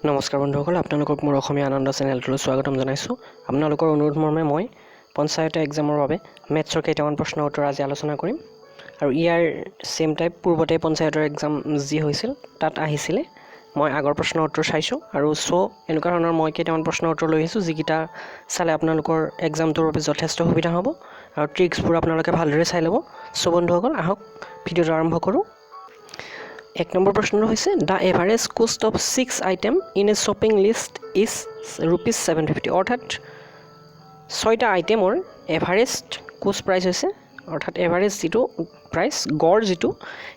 নমস্কাৰ বন্ধুসকল, আপোনালোকক মোৰ অসমীয়া আনন্দ চেনেলটোলৈ স্বাগতম জনাইছোঁ। আপোনালোকৰ অনুৰোধ মৰ্মে মই পঞ্চায়ত এক্সামৰ বাবে মেথছৰ কেইটামান প্ৰশ্নৰ উত্তৰ আজি আলোচনা কৰিম আৰু ইয়াৰ ছেম টাইপ পূৰ্বতে পঞ্চায়তৰ এক্সাম যি হৈছিল তাত আহিছিলে। মই আগৰ প্ৰশ্নৰ উত্তৰ চাইছোঁ আৰু এনেকুৱা ধৰণৰ মই কেইটামান প্ৰশ্নৰ উত্তৰ লৈ আহিছোঁ, যিকেইটা চালে আপোনালোকৰ এক্সামটোৰ বাবে যথেষ্ট সুবিধা হ'ব আৰু ট্ৰিক্সবোৰ আপোনালোকে ভালদৰে চাই ল'ব। বন্ধুসকল, আহক ভিডিঅ'টো আৰম্ভ কৰোঁ। এক নম্বৰ প্ৰশ্নটো হৈছে, the average cost of 6 item in a shopping list is ₹750। অৰ্থাৎ 6টা আইটেমৰ এভাৰেজ কোষ্ট প্ৰাইচ হৈছে, অৰ্থাৎ এভাৰেজ যিটো প্ৰাইচ, গড় যিটো,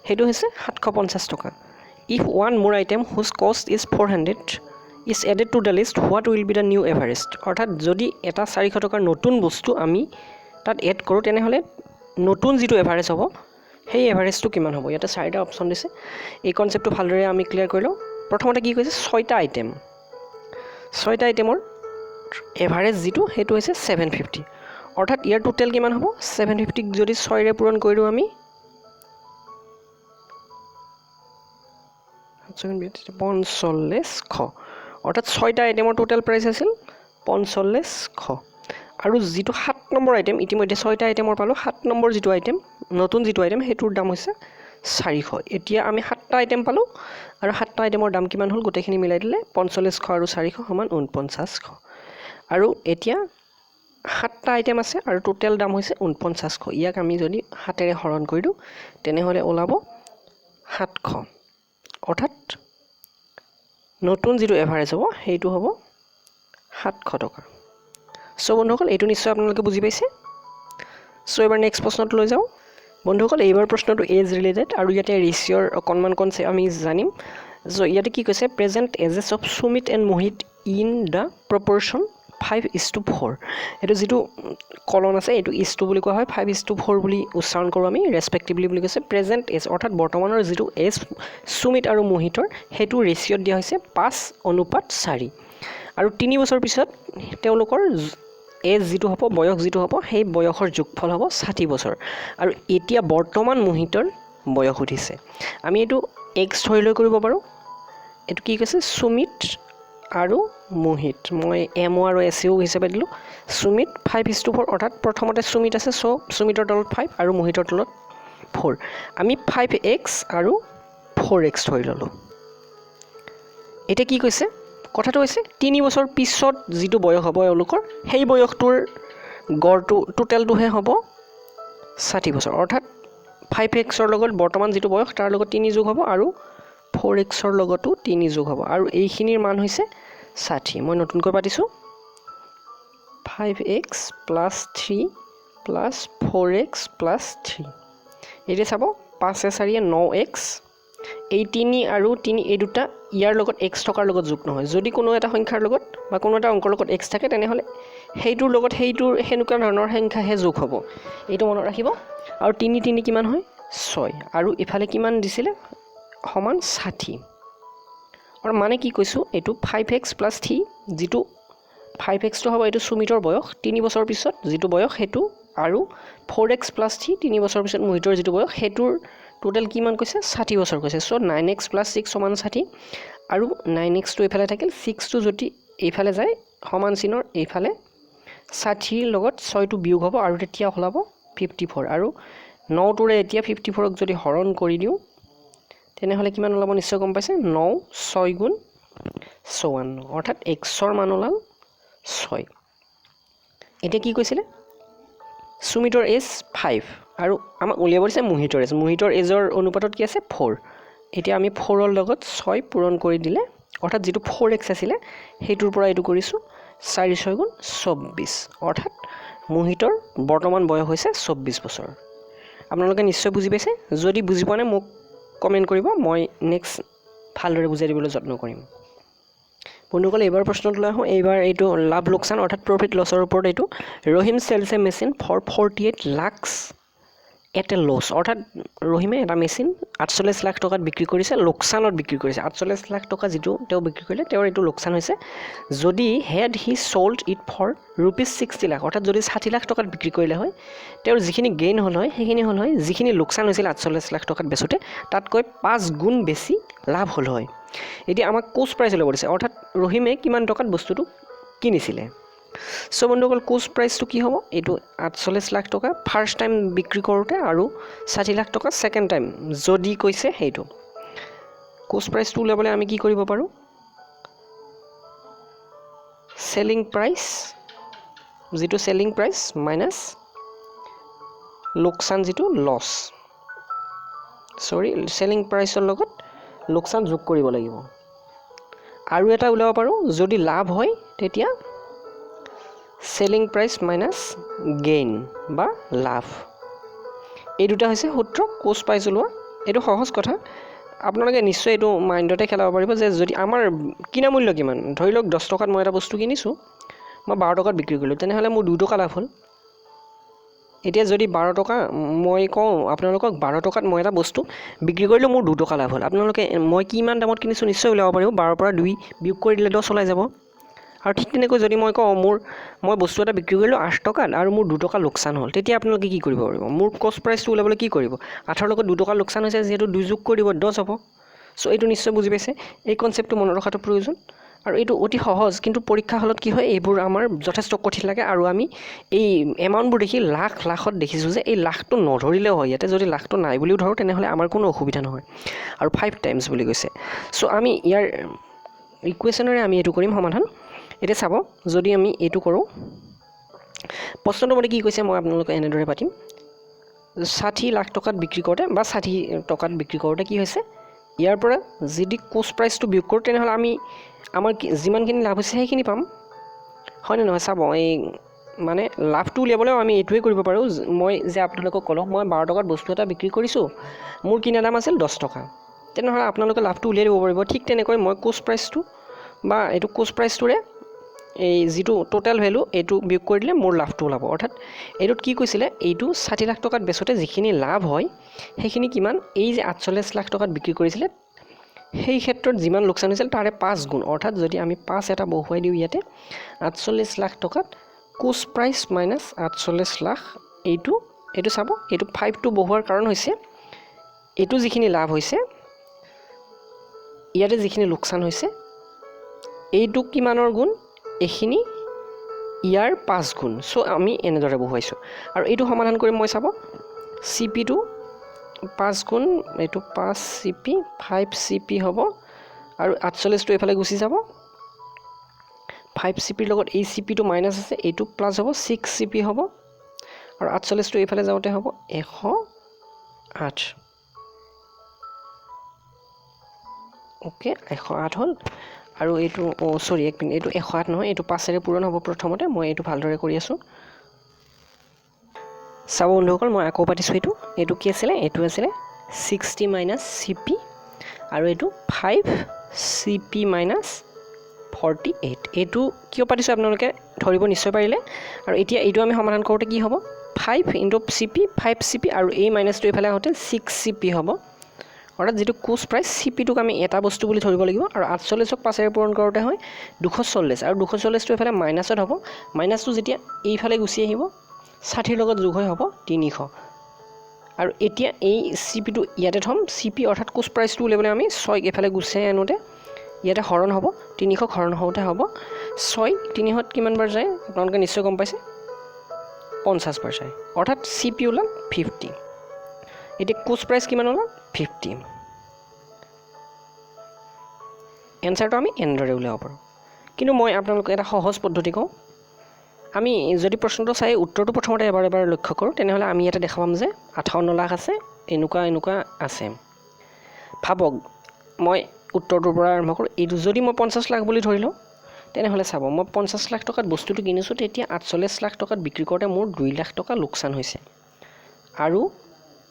সেইটো হৈছে 750 টকা। If one more item whose cost is 400 is added to the list, what will be the new average? অৰ্থাৎ যদি এটা 400 টকাৰ নতুন বস্তু আমি তাত এড কৰোঁ, তেনেহ'লে নতুন যিটো এভাৰেজ হ'ব সেই এভাৰেজটো কিমান হ'ব? ইয়াতে চাৰিটা অপশ্যন দিছে। এই কনচেপ্টটো ভালদৰে আমি ক্লিয়াৰ কৰি লওঁ। প্ৰথমতে কি কৈছে, 6টা আইটেম, 6টা আইটেমৰ এভাৰেজ যিটো সেইটো হৈছে 750। অৰ্থাৎ ইয়াৰ টোটেল কিমান হ'ব? 750ক যদি 6ৰে পূৰণ কৰি দিওঁ আমি, 4500। অৰ্থাৎ 6টা আইটেমৰ টোটেল প্ৰাইচ আছিল 4500। আৰু যিটো 7 নম্বৰ আইটেম, ইতিমধ্যে 6টা আইটেমৰ পালোঁ, 7 নম্বৰ যিটো আইটেম, নতুন যিটো আইটেম, সেইটোৰ দাম হৈছে 400। এতিয়া আমি 7টা আইটেম পালোঁ আৰু 7টা আইটেমৰ দাম কিমান হ'ল গোটেইখিনি মিলাই দিলে 4500 আৰু 400 সমান 4900। আৰু এতিয়া 7টা আইটেম আছে আৰু টোটেল দাম হৈছে 4900। ইয়াক আমি যদি 7েৰে হৰণ কৰি দিওঁ তেনেহ'লে ওলাব 700। অৰ্থাৎ নতুন যিটো এভাৰেজ হ'ব সেইটো হ'ব 700 টকা। বন্ধুসকল, এইটো নিশ্চয় আপোনালোকে বুজি পাইছে। এইবাৰ নেক্সট প্ৰশ্নটো লৈ যাওঁ। বন্ধুসকল, এইবাৰ প্ৰশ্নটো এজ ৰিলেটেড আৰু ইয়াতে ৰেচিঅ'ৰ অকণমান কনচেপ্ট আমি জানিম। ইয়াতে কি কৈছে, present ages of Sumit and Mohit in the proportion 5:4। এইটো যিটো কলন আছে এইটো is two বুলি কোৱা হয়, 5:4 বুলি উচ্চাৰণ কৰোঁ আমি, ৰেচপেক্টিভলি বুলি কৈছে। প্ৰেজেণ্ট এজ অৰ্থাৎ বৰ্তমানৰ যিটো এজ সুমিত আৰু মোহিতৰ, সেইটো ৰেচিঅ'ত দিয়া হৈছে 5:4। আৰু 3 বছৰ পিছত তেওঁলোকৰ এজ যিটো হ'ব, বয়স যিটো হ'ব, সেই বয়সৰ যোগফল হ'ব 60 বছৰ। আৰু এতিয়া বৰ্তমান মোহিতৰ বয়স সুধিছে। আমি এইটো এক্স ধৰি লৈ কৰিব পাৰোঁ। এইটো কি কৈছে, সুমিত আৰু মোহিত, মই এম অ' আৰু এছ ইউ হিচাপে দিলোঁ। সুমিত 5:4, অৰ্থাৎ প্ৰথমতে সুমিত আছে, সুমিতৰ তলত 5 আৰু মোহিতৰ তলত 4। আমি 5x আৰু 4x ধৰি ল'লোঁ। এতিয়া কি কৈছে, কথাটো হৈছে 3 বছৰ পিছত যিটো বয়স হ'ব এওঁলোকৰ, সেই বয়সটোৰ গড়টো টোটেলটোহে হ'ব 60 বছৰ। অৰ্থাৎ 5xৰ লগত বৰ্তমান যিটো বয়স তাৰ লগত 3 যোগ হ'ব আৰু 4xৰ লগতো 3 যোগ হ'ব আৰু এইখিনিৰ মান হৈছে 60। মই নতুনকৈ পাতিছোঁ, 5x plus 3 plus 4x plus 3। এতিয়া চাব, 5 4 9x, এই 3 আৰু 3 এই দুটা ইয়াৰ লগত এক্স থকাৰ লগত যোগ নহয়। যদি কোনো এটা সংখ্যাৰ লগত বা কোনো এটা অংকৰ লগত এক্স থাকে তেনেহ'লে সেইটোৰ লগত সেইটোৰ সেনেকুৱা ধৰণৰ সংখ্যাহে যোগ হ'ব, এইটো মনত ৰাখিব। আৰু 3 3 কিমান হয়, 6, আৰু ইফালে কিমান দিছিলে সমান 60। আৰু মানে কি কৈছোঁ, এইটো 5x plus 3, যিটো 5xটো হ'ব এইটো সুমিতৰ বয়স 3 বছৰ পিছত যিটো বয়স সেইটো, আৰু 4x plus 3 3 বছৰ পিছত মোহিতৰ যিটো বয়স সেইটোৰ টোটেল কিমান কৈছে, 60 বছৰ কৈছে। 9x plus 6 সমান 60, আৰু 9xটো এইফালে থাকিল, 6টো যদি এইফালে যায় সমান চিনৰ এইফালে 60ৰ লগত 6টো বিয়োগ হ'ব আৰু তেতিয়া ওলাব 54। আৰু 9টোৰে এতিয়া 54ক যদি হৰণ কৰি দিওঁ তেনেহ'লে কিমান ওলাব নিশ্চয় গম পাইছে, 9 6 গুণ 54, অৰ্থাৎ এক্সৰ মান ওলাল 6। এতিয়া কি কৈছিলে, সুমিতৰ এজ 5 আৰু আমাক উলিয়াব দিছে মোহিতৰ এজ। মোহিতৰ এজৰ অনুপাতত কি আছে, 4। এতিয়া আমি 4ৰ লগত 6 পূৰণ কৰি দিলে, অৰ্থাৎ যিটো 4x আছিলে সেইটোৰ পৰা এইটো কৰিছোঁ, 4 6 গুণ 24, অৰ্থাৎ মোহিতৰ বৰ্তমান বয়স হৈছে 24 বছৰ। আপোনালোকে নিশ্চয় বুজি পাইছে। যদি বুজি পোৱা নাই মোক কমেণ্ট কৰিব, মই নেক্সট ভালদৰে বুজাই দিবলৈ যত্ন কৰিম। বন্ধুসকল, এইবাৰ প্ৰশ্নটোলৈ আহোঁ। এইবাৰ এইটো লাভ লোকচান অৰ্থাৎ প্ৰফিট লছৰ ওপৰত। এইটো Rahim sells a machine for 48 lakhs at a loss, অৰ্থাৎ ৰহিমে এটা মেচিন 48 লাখ টকাত বিক্ৰী কৰিছে, লোকচানত বিক্ৰী কৰিছে। 48 লাখ টকা যিটো তেওঁ বিক্ৰী কৰিলে তেওঁৰ এইটো লোকচান হৈছে। যদি had he sold it for rupees 60 lakh, অৰ্থাৎ যদি 60 লাখ টকাত বিক্ৰী কৰিলে হয় তেওঁৰ যিখিনি গেইন হ'ল হয় সেইখিনি হ'ল হয় যিখিনি লোকচান হৈছিল 48 লাখ টকাত বেচোঁতে তাতকৈ 5 গুণ বেছি লাভ হ'ল হয়। এতিয়া আমাক কোষ্ট প্ৰাইচ উলিয়াব দিছে, অৰ্থাৎ ৰহিমে কিমান টকাত বস্তুটো কিনিছিলে। চ' বন্ধুসকল কোষ্ট প্ৰাইচটো কি হ'ব, এইটো 48 লাখ টকা ফাৰ্ষ্ট টাইম বিক্ৰী কৰোঁতে আৰু 60 লাখ টকা ছেকেণ্ড টাইম যদি কৈছে সেইটো। কোষ্ট প্ৰাইচটো উলিয়াবলৈ আমি কি কৰিব পাৰোঁ, চেলিং প্ৰাইচ, যিটো চেলিং প্ৰাইচ মাইনাছ লোকচান যিটো লছ, চৰি চেলিং প্ৰাইচৰ লগত লোকচান যোগ কৰিব লাগিব। আৰু এটা উলিয়াব পাৰোঁ, যদি লাভ হয় তেতিয়া চেলিং প্ৰাইচ মাইনাছ গেইন বা লাভ। এই দুটা হৈছে সূত্ৰ কোষ্ট প্ৰাইচ ওলোৱা। এইটো সহজ কথা, আপোনালোকে নিশ্চয় এইটো মাইণ্ডতে খেলাব পাৰিব যে যদি আমাৰ কিনা মূল্য কিমান, ধৰি লওক 10 টকাত মই এটা বস্তু কিনিছোঁ, মই 12 টকাত বিক্ৰী কৰিলোঁ, তেনেহ'লে মোৰ 2 টকা লাভ হ'ল। এতিয়া যদি 12 টকা মই কওঁ আপোনালোকক 12 টকাত মই এটা বস্তু বিক্ৰী কৰিলোঁ, মোৰ 2 টকা লাভ হ'ল, আপোনালোকে মই কিমান দামত কিনিছোঁ নিশ্চয় উলিয়াব পাৰিব। 12ৰ পৰা 2 বিয়োগ কৰি দিলে 10 ওলাই যাব। আৰু ঠিক তেনেকৈ যদি মই কওঁ মই বস্তু এটা বিক্ৰী কৰিলোঁ 8 টকাত আৰু মোৰ 2 টকা লোকচান হ'ল, তেতিয়া আপোনালোকে কি কৰিব পাৰিব, মোৰ কষ্ট প্ৰাইচটো উলিয়াবলৈ কি কৰিব, 8ৰ লগত 2 টকা লোকচান হৈছে যিহেতু 2 যোগ কৰি দিব 10 হ'ব। চ' এইটো নিশ্চয় বুজি পাইছে, এই কনচেপ্টটো মনত ৰখাটো প্ৰয়োজন আৰু এইটো অতি সহজ। কিন্তু পৰীক্ষা হলত কি হয়, এইবোৰ আমাৰ যথেষ্ট কঠিন লাগে আৰু আমি এই এমাউণ্টবোৰ দেখি লাখ লাখত দেখিছোঁ যে এই লাখটো নধৰিলেও হয়, ইয়াতে যদি লাখটো নাই বুলিও ধৰোঁ তেনেহ'লে আমাৰ কোনো অসুবিধা নহয়। আৰু 5 টাইমছ বুলি কৈছে। চ' আমি ইয়াৰ ইকুৱেশ্যনেৰে আমি এইটো কৰিম সমাধান। এতিয়া চাব যদি আমি এইটো কৰোঁ, প্ৰশ্নটো মতে কি কৈছে মই আপোনালোকে এনেদৰে পাতিম। 60 লাখ টকাত বিক্ৰী কৰোঁতে বা 60 টকাত বিক্ৰী কৰোঁতে কি হৈছে, ইয়াৰ পৰা যদি কোষ্ট প্ৰাইচটো বিয়োগ কৰোঁ তেনেহ'লে আমি আমাৰ যিমানখিনি লাভ হৈছে সেইখিনি পাম, হয়নে নহয়? চাব এই মানে লাভটো উলিয়াবলৈও আমি এইটোৱে কৰিব পাৰোঁ। মই যে আপোনালোকক ক'লোঁ মই 12 টকাত বস্তু এটা বিক্ৰী কৰিছোঁ, মোৰ কিনা দাম আছিল 10 টকা, তেনেহ'লে আপোনালোকে লাভটো উলিয়াই দিব পাৰিব। ঠিক তেনেকৈ মই কোষ্ট প্ৰাইচটো বা এইটো কোষ্ট প্ৰাইচটোৰে এই যিটো টোটেল ভেলু এইটো বিয়োগ কৰি দিলে মোৰ লাভটো ওলাব। অৰ্থাৎ এইটোত কি কৈছিলে, এইটো 60 লাখ টকাত বেচোঁতে যিখিনি লাভ হয় সেইখিনি কিমান, এই যে 48 লাখ টকাত বিক্ৰী কৰিছিলে সেই ক্ষেত্ৰত যিমান লোকচান হৈছিল তাৰে 5 গুণ। অৰ্থাৎ যদি আমি 5 এটা বহুৱাই দিওঁ ইয়াতে, 48 লাখ টকাত কোষ্ট প্ৰাইচ মাইনাছ 48 লাখ, এইটো চাব, এইটো 5টো বহুৱাৰ কাৰণ হৈছে এইটো যিখিনি লাভ হৈছে ইয়াতে যিখিনি লোকচান হৈছে এইটো কিমানৰ গুণ, এইখিনি ইয়াৰ 5 গুণ। চ' আমি এনেদৰে বহুৱাইছোঁ আৰু এইটো সমাধান কৰি মই চাব চি পিটো 5 গুণ, এইটো 5 চি পি 5 চি পি হ'ব আৰু 48টো এইফালে গুচি যাব, 5 চি পিৰ লগত এই চি পিটো মাইনাছ আছে, এইটো প্লাছ হ'ব 6 চি পি হ'ব আৰু 48টো এইফালে যাওঁতে হ'ব 108। অ'কে, 108 হ'ল। আৰু এইটো চৰি এক মিনিট, এইটো 108 নহয়, এইটো 5-এৰে পূৰণ হ'ব প্ৰথমতে, মই এইটো ভালদৰে কৰি আছোঁ। চাব বন্ধুসকল মই আকৌ পাতিছোঁ, এইটো কি আছিলে, এইটো আছিলে 60 মাইনাছ চি পি আৰু এইটো 5 চি পি মাইনাছ 48। এইটো কিয় পাতিছোঁ আপোনালোকে ধৰিব নিশ্চয় পাৰিলে। আৰু এতিয়া এইটো আমি সমাধান কৰোঁতে কি হ'ব, 5 into C P 5 C P আৰু এই মাইনাছটো এইফালে আহোঁতে 6 চি পি হ'ব। অৰ্থাৎ যিটো কোষ্ট প্ৰাইচ চি পিটোক আমি এটা বস্তু বুলি ধৰিব লাগিব আৰু 48ক 5-এৰে পূৰণ কৰোঁতে হয় 240 আৰু 240টো এইফালে মাইনাছত হ'ব, মাইনাছটো যেতিয়া এইফালে গুচি আহিব 60ৰ লগত যোগ হৈ হ'ব 300। আৰু এতিয়া এই চি পিটো ইয়াতে থ'ম, চি পি অৰ্থাৎ কোষ্ট প্ৰাইচটো উলিয়াবলৈ আমি 6 এইফালে গুচাই আনোতে ইয়াতে হৰণ হ'ব, 300 হৰণ হওঁতে হ'ব 6, 300ত কিমান বাৰ যায় আপোনালোকে নিশ্চয় গম পাইছে, 50 বাৰ যায়, অৰ্থাৎ চি পি ওলাল 50। এতিয়া কোষ্ট প্ৰাইচ কিমান ওলাল, 50। এনচাৰটো আমি এনেদৰে উলিয়াব পাৰোঁ। কিন্তু মই আপোনালোকক এটা সহজ পদ্ধতি কওঁ, আমি যদি প্ৰশ্নটো চাই উত্তৰটো প্ৰথমতে এবাৰ এবাৰ লক্ষ্য কৰোঁ তেনেহ'লে আমি ইয়াতে দেখা পাম যে 58 লাখ আছে, এনেকুৱা এনেকুৱা আছে। ভাবক মই উত্তৰটোৰ পৰা আৰম্ভ কৰোঁ, এইটো যদি মই 50 লাখ বুলি ধৰি লওঁ তেনেহ'লে চাব মই 50 লাখ টকাত বস্তুটো কিনিছোঁ, তেতিয়া 48 লাখ টকাত বিক্ৰী কৰোঁতে মোৰ 2 লাখ টকা লোকচান হৈছে। আৰু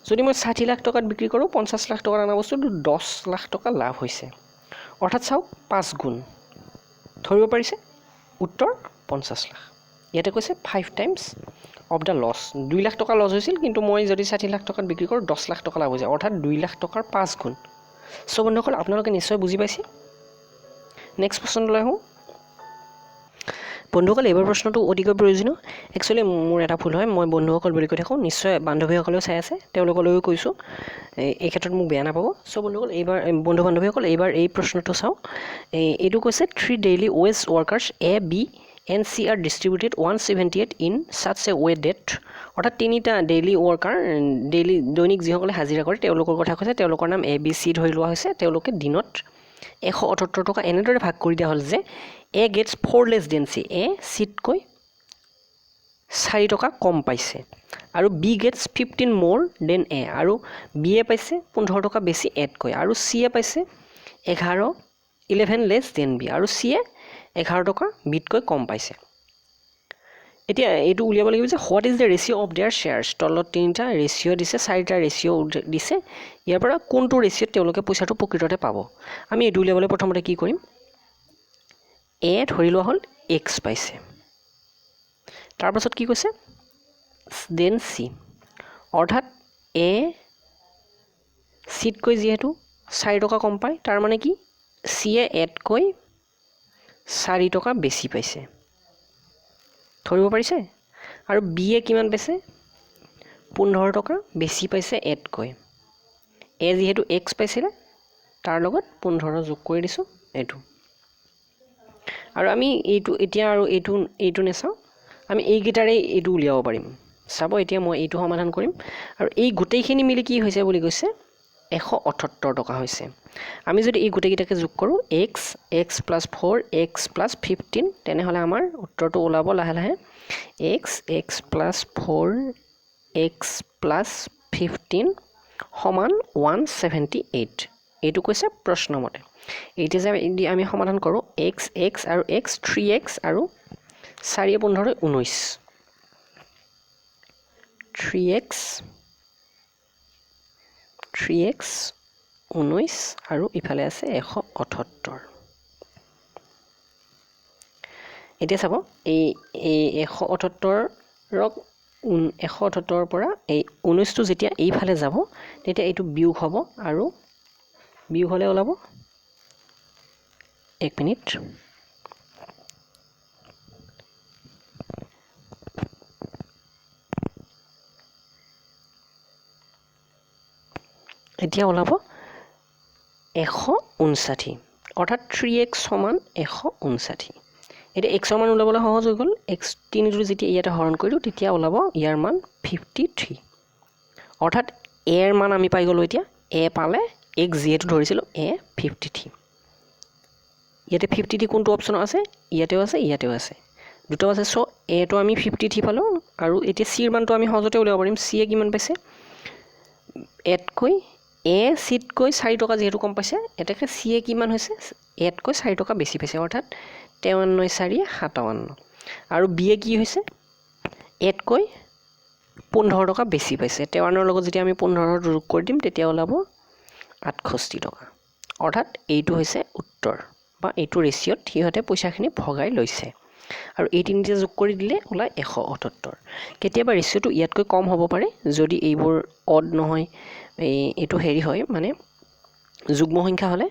যদি মই 60 লাখ টকাত বিক্ৰী কৰোঁ 50 লাখ টকাৰ অনা বস্তুটো 10 লাখ টকা লাভ হৈছে। অৰ্থাৎ চাওক 5 গুণ, ধৰিব পাৰিছে, উত্তৰ 50 লাখ। ইয়াতে কৈছে 5 times of the loss. 2 lakh টকা লছ হৈছিল, কিন্তু মই যদি 60 লাখ টকাত বিক্ৰী কৰোঁ 10 লাখ টকা লাভ হৈছে, অৰ্থাৎ 2 লাখ টকাৰ 5 গুণ। চ' বন্ধুসকল, আপোনালোকে নিশ্চয় বুজি পাইছে। নেক্সট প্ৰশ্নটোলৈ আহোঁ। বন্ধুসকল, এইবাৰ প্ৰশ্নটো অতিকৈ প্ৰয়োজনীয়। একচুৱেলি মোৰ এটা ভুল হয়, মই বন্ধুসকল বুলি কৈ থাকোঁ, নিশ্চয় বান্ধৱীসকলেও চাই আছে, তেওঁলোকলৈও কৈছোঁ, এই ক্ষেত্ৰত মোক বেয়া নাপাব। চ' বন্ধুসকল, এইবাৰ বন্ধু বান্ধৱীসকল, এইবাৰ এই প্ৰশ্নটো চাওঁ। এইটো কৈছে 3 daily wage workers A B and C are distributed 178 in such a way that, অৰ্থাৎ তিনিটা ডেইলি ৱৰ্কাৰ, ডেইলি দৈনিক যিসকলে হাজিৰা কৰে তেওঁলোকৰ কথা কৈছে, তেওঁলোকৰ নাম এ বি চি ধৰি লোৱা হৈছে। তেওঁলোকে দিনত 178 টকা এনেদৰে ভাগ কৰি দিয়া হ'ল যে A gets 4 less than C, A চিতকৈ 4 টকা কম পাইছে, আৰু B gets 15 more than A, আৰু বি এ পাইছে 15 টকা বেছি এতকৈ, আৰু চি এ পাইছে 11 লেছ দেন বি, আৰু চি এ 11 টকা বিতকৈ কম পাইছে। এতিয়া এইটো উলিয়াব লাগিব যে what is the ratio of their shares. তলত তিনিটা ৰেচিঅ' দিছে, চাৰিটা ৰেচিঅ' দিছে, ইয়াৰ পৰা কোনটো ৰেচিঅ'ত তেওঁলোকে পইচাটো প্ৰকৃততে পাব। আমি এইটো উলিয়াবলৈ প্ৰথমতে কি কৰিম, এ ধৰি লোৱা হ'ল এক্স পাইছে, তাৰপাছত কি কৈছে দেন চি, অৰ্থাৎ এ চিতকৈ যিহেতু 4 টকা কম পায়, তাৰ মানে কি চি এ এতকৈ 4 টকা বেছি পাইছে, ধৰিব পাৰিছে। আৰু বি এ কিমান পাইছে, 15 টকা বেছি পাইছে এতকৈ, এ যিহেতু এক্স পাইছিলে তাৰ লগত 15 যোগ কৰি দিছোঁ এইটো। আৰু আমি এইটো এতিয়া আৰু এইটো নেচাওঁ, আমি এইকেইটাৰে এইটো উলিয়াব পাৰিম। চাব এতিয়া মই এইটো সমাধান কৰিম, আৰু এই গোটেইখিনি মিলি কি হৈছে বুলি কৈছে 178 টকা হৈছে। আমি যদি এই গোটেইকেইটাকে যোগ কৰোঁ, x x plus 4 x plus 15, তেনেহ'লে আমাৰ উত্তৰটো ওলাব লাহে লাহে x x plus 4 x plus 15 সমান 178। এইটো কৈছে প্ৰশ্নমতে। এতিয়া যে আমি সমাধান কৰোঁ এক্স এক্স আৰু এক্স 3x আৰু 4 15 19, 3x 3x 19 আৰু ইফালে আছে 178। এতিয়া চাব এই 178ক 178ৰ পৰা এই 19টো যেতিয়া এইফালে যাব তেতিয়া এইটো বিয়োগ হ'ব, আৰু বিয়োগ হ'লে ওলাব, এক মিনিট, এতিয়া ওলাব 159, অৰ্থাৎ 3x সমান 159। এতিয়া এক্সৰ মান ওলাবলৈ সহজ হৈ গ'ল, এক্স তিনিটো যেতিয়া ইয়াতে হৰণ কৰি দিওঁ তেতিয়া ওলাব ইয়াৰ মান 53, অৰ্থাৎ এৰ মান আমি পাই গ'লোঁ। এতিয়া এ পালে এক্স যিহেতু ধৰিছিলোঁ এ 53, ইয়াতে 53 কোনটো অপশ্যন আছে, ইয়াতেও আছে ইয়াতেও আছে, দুটাও আছে। চ' এটো আমি 53 পালোঁ, আৰু এতিয়া চিৰ মানটো আমি সহজতে উলিয়াব পাৰিম। চিয়ে কিমান পাইছে, এতকৈ এ চিতকৈ 4 টকা যিহেতু কম পাইছে, এতেকে চিয়ে কিমান হৈছে, এতকৈ 4 টকা বেছি পাইছে, অৰ্থাৎ 53 4 57। আৰু বিয়ে কি হৈছে, এতকৈ 15 টকা বেছি পাইছে, 53ৰ লগত যেতিয়া আমি 15 যোগ কৰি দিম তেতিয়া ওলাব 68 টকা। অৰ্থাৎ এইটো হৈছে উত্তৰ, বা এইটো ৰেচিঅ'ত সিহঁতে পইচাখিনি ভগাই লৈছে। আৰু এই তিনিটা যোগ কৰি দিলে ওলায় 178। কেতিয়াবা ৰেচিঅ'টো ইয়াতকৈ কম হ'ব পাৰে যদি এইবোৰ অড নহয়, এইটো হেৰি হয় মানে যুগ্ম সংখ্যা হ'লে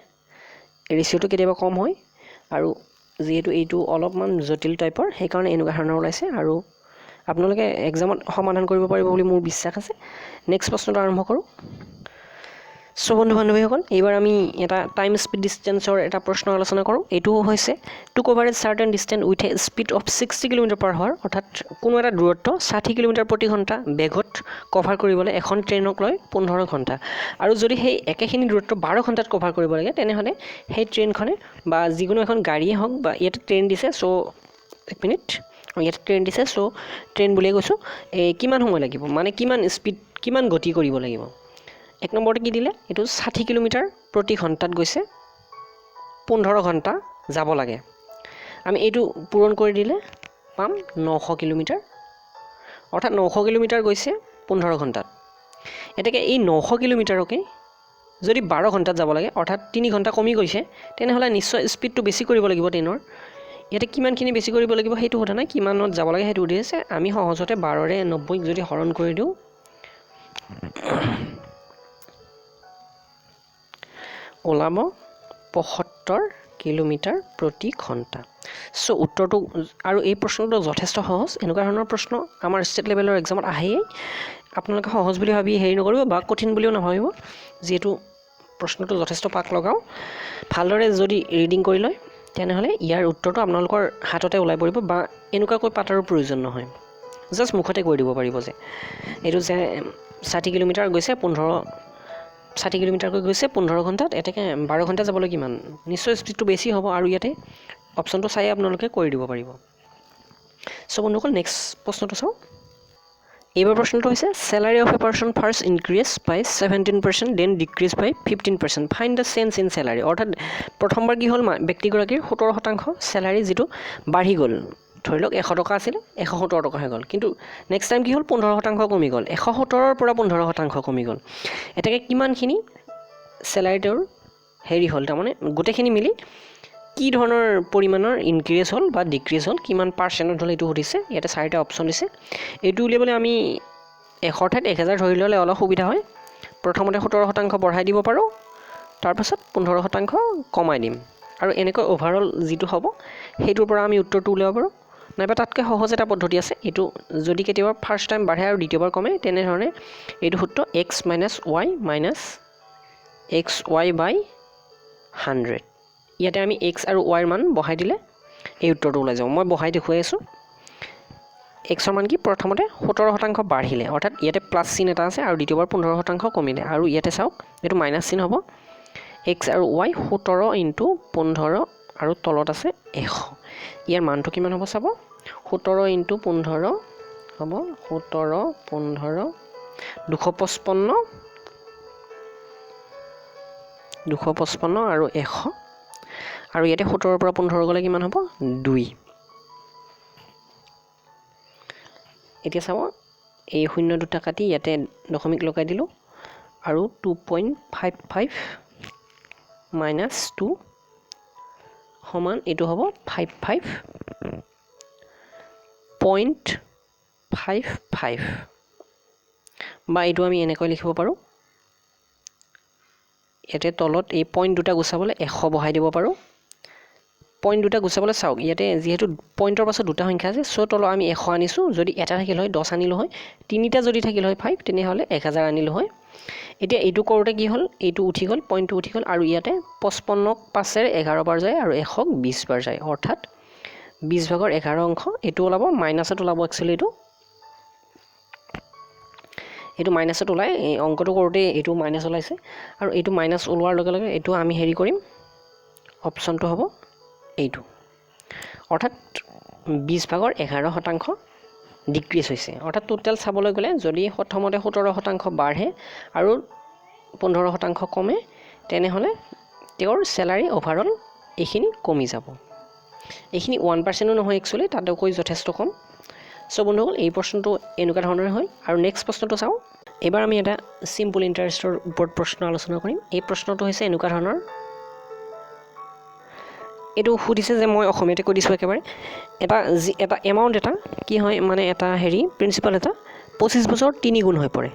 ৰেচিঅ'টো কেতিয়াবা কম হয়, আৰু যিহেতু এইটো অলপমান জটিল টাইপৰ সেইকাৰণে এনেকুৱা ধৰণৰ ওলাইছে। আৰু আপোনালোকে এক্সামত সমাধান কৰিব পাৰিব বুলি মোৰ বিশ্বাস আছে। নেক্সট প্ৰশ্নটো আৰম্ভ কৰোঁ। চ' বন্ধু বান্ধৱীসকল, এইবাৰ আমি এটা টাইম স্পীড ডিষ্টেঞ্চৰ এটা প্ৰশ্ন আলোচনা কৰোঁ। এইটো হৈছে to cover a certain distance with a speed of 60 kilometre per hour, অৰ্থাৎ কোনো এটা দূৰত্ব 60 কিলোমিটাৰ প্ৰতি ঘণ্টা বেগত কভাৰ কৰিবলৈ এখন ট্ৰেইনক লয় 15 ঘণ্টা, আৰু যদি সেই একেখিনি দূৰত্ব 12 ঘণ্টাত কভাৰ কৰিব লাগে তেনেহ'লে সেই ট্ৰেইনখনে বা যিকোনো এখন গাড়ীয়ে হওক বা ইয়াতে ট্ৰেইন দিছে, চ' এক মিনিট, ইয়াতে ট্ৰেইন দিছে, চ' ট্ৰেইন বুলিয়ে কৈছোঁ, এই কিমান সময় লাগিব, মানে কিমান স্পীড, কিমান গতি কৰিব লাগিব। এক নম্বৰতে কি দিলে, এইটো 60 কিলোমিটাৰ প্ৰতি ঘণ্টাত গৈছে, 15 ঘণ্টা যাব লাগে। আমি এইটো পূৰণ কৰি দিলে পাম 900 কিলোমিটাৰ, অৰ্থাৎ 900 কিলোমিটাৰ গৈছে 15 ঘণ্টাত। এতেকে এই 900 কিলোমিটাৰকে যদি 12 ঘণ্টাত যাব লাগে, অৰ্থাৎ 3 ঘণ্টা কমি গৈছে, তেনেহ'লে নিশ্চয় স্পীডটো বেছি কৰিব লাগিব ট্ৰেইনৰ। ইয়াতে কিমানখিনি বেছি কৰিব লাগিব সেইটো সোধা নাই, কিমানত যাব লাগে সেইটো সুধি আছে। আমি সহজতে 12ৰে 90ক যদি হৰণ কৰি দিওঁ, ওলাব 75 কিলোমিটাৰ প্ৰতি ঘণ্টা। চ' উত্তৰটো, আৰু এই প্ৰশ্নটো যথেষ্ট সহজ, এনেকুৱা ধৰণৰ প্ৰশ্ন আমাৰ ষ্টেট লেভেলৰ এক্সামত আহেই। আপোনালোকে সহজ বুলি ভাবি হেৰি নকৰিব বা কঠিন বুলিও নাভাবিব, যিহেতু প্ৰশ্নটো যথেষ্ট পাক লগাওঁ। ভালদৰে যদি ৰিডিং কৰি লয় তেনেহ'লে ইয়াৰ উত্তৰটো আপোনালোকৰ হাততে ওলাই পৰিব, বা এনেকুৱাকৈ পাতাৰো প্ৰয়োজন নহয়, জাষ্ট মুখতে কৈ দিব পাৰিব যে এইটো যে 60 কিলোমিটাৰ গৈছে 60 কিলোমিটাৰকৈ গৈছে 15 ঘণ্টাত, এতেকে 12 ঘণ্টা যাবলৈ কিমান, নিশ্চয় স্পীডটো বেছি হ'ব। আৰু ইয়াতে অপশ্যনটো চাই আপোনালোকে কৰি দিব পাৰিব। চ' বন্ধুসকল, নেক্সট প্ৰশ্নটো চাওঁ। এইবাৰ প্ৰশ্নটো হৈছে salary of a person first increase by 17% then decrease by 15%, find the change in salary. অৰ্থাৎ প্ৰথমবাৰ কি হ'ল, ব্যক্তিগৰাকীৰ 17% চেলাৰী যিটো বাঢ়ি গ'ল, ধৰি লওক 100 টকা আছিলে 117 টকা হৈ গ'ল, কিন্তু নেক্সট টাইম কি হ'ল 15% কমি গ'ল, 117ৰ পৰা 15% কমি গ'ল। এতেকে কিমানখিনি চেলাৰী তেওঁৰ হেৰি হ'ল, তাৰমানে গোটেইখিনি মিলি কি ধৰণৰ পৰিমাণৰ ইনক্ৰিজ হ'ল বা ডিক্ৰিজ হ'ল, কিমান পাৰ্চেণ্টত হ'ল এইটো সুধিছে। ইয়াতে 4টা অপশ্যন দিছে। এইটো উলিয়াবলৈ আমি 100ৰ ঠাইত 1000 ধৰি ল'লে অলপ সুবিধা হয়। প্ৰথমতে 17% বঢ়াই দিব পাৰোঁ, তাৰপাছত 15% কমাই দিম, আৰু এনেকৈ অভাৰঅল যিটো হ'ব সেইটোৰ পৰা আমি উত্তৰটো উলিয়াব পাৰোঁ। নাইবা তাতকৈ সহজ এটা পদ্ধতি আছে, এইটো যদি কেতিয়াবা ফাৰ্ষ্ট টাইম বাঢ়ে আৰু দ্বিতীয়বাৰ কমে, তেনেধৰণে এইটো সূত্ৰ x minus y minus x y by 100। ইয়াতে আমি এক্স আৰু ৱাইৰ মান বহাই দিলে এই উত্তৰটো ওলাই যাব। মই বহাই দেখুৱাই আছোঁ। এক্সৰ মান কি, প্ৰথমতে 17% বাঢ়িলে, অৰ্থাৎ ইয়াতে প্লাছ চিন এটা আছে, আৰু দ্বিতীয়বাৰ 15% কমিলে, আৰু ইয়াতে চাওক এইটো মাইনাছ চিন হ'ব। এক্স আৰু ৱাই 17 ইনটু 15 আৰু তলত আছে 100। ইয়াৰ মানটো কিমান হ'ব চাব, 17 ইনটু 15 হ'ব 17 15 255, 255 আৰু 100, আৰু ইয়াতে 17ৰ পৰা 15 গ'লে কিমান হ'ব 2। এতিয়া চাব এই শূন্য দুটা কাটি ইয়াতে দশমিক লগাই দিলোঁ, আৰু 2.55 মাইনাছ 2 সমান এইটো হ'ব 55.55, বা এইটো আমি এনেকৈ লিখিব পাৰোঁ, ইয়াতে তলত এই পইণ্ট দুটা গুচাবলৈ 100 বহাই দিব পাৰোঁ। পইণ্ট দুটা গুচাবলৈ চাওক ইয়াতে যিহেতু পইণ্টৰ পাছত দুটা সংখ্যা আছে, চ' তলত আমি 100 আনিছোঁ, যদি এটা থাকিল হয় 10 আনিলোঁ হয়, তিনিটা যদি থাকিল হয় 5, তেনেহ'লে 1000 আনিলোঁ হয়। এতিয়া এইটো কৰোঁতে কি হ'ল, এইটো উঠি গ'ল, পইণ্টটো উঠি গ'ল, আৰু ইয়াতে 55ক 5ৰে 11 বাৰ যায় আৰু 100ক 20 বাৰ যায়, অৰ্থাৎ 20 ভাগৰ 11 অংশ এইটো ওলাব, মাইনাছত ওলাব একচুৱেলি, এইটো মাইনাছত ওলায়, এই অংকটো কৰোঁতে এইটো মাইনাছ ওলাইছে, আৰু এইটো মাইনাছ ওলোৱাৰ লগে লগে এইটো আমি হেৰি কৰিম, অপশ্যনটো হ'ব এইটো, অৰ্থাৎ 20 ভাগৰ 11% ডিক্ৰিজ হৈছে। অৰ্থাৎ টোটেল চাবলৈ গ'লে যদি প্ৰথমতে 17% বাঢ়ে আৰু 15% কমে, তেনেহ'লে তেওঁৰ চেলাৰী অভাৰঅল এইখিনি কমি যাব। এইখিনি 1%ও নহয় একচুৱেলি, তাতকৈ যথেষ্ট কম। চ' বন্ধুসকল, এই প্ৰশ্নটো এনেকুৱা ধৰণৰে হয়। আৰু নেক্সট প্ৰশ্নটো চাওঁ। এইবাৰ আমি এটা চিম্পল ইণ্টাৰেষ্টৰ ওপৰত প্ৰশ্ন আলোচনা কৰিম। এই প্ৰশ্নটো হৈছে এনেকুৱা ধৰণৰ, এইটো সুধিছে যে মই অসমীয়াতে কৈ দিছোঁ একেবাৰে, এটা এমাউণ্ট এটা কি হয়, মানে এটা হেৰি প্ৰিন্সিপাল এটা 25 বছৰত 3 গুণ হৈ পৰে,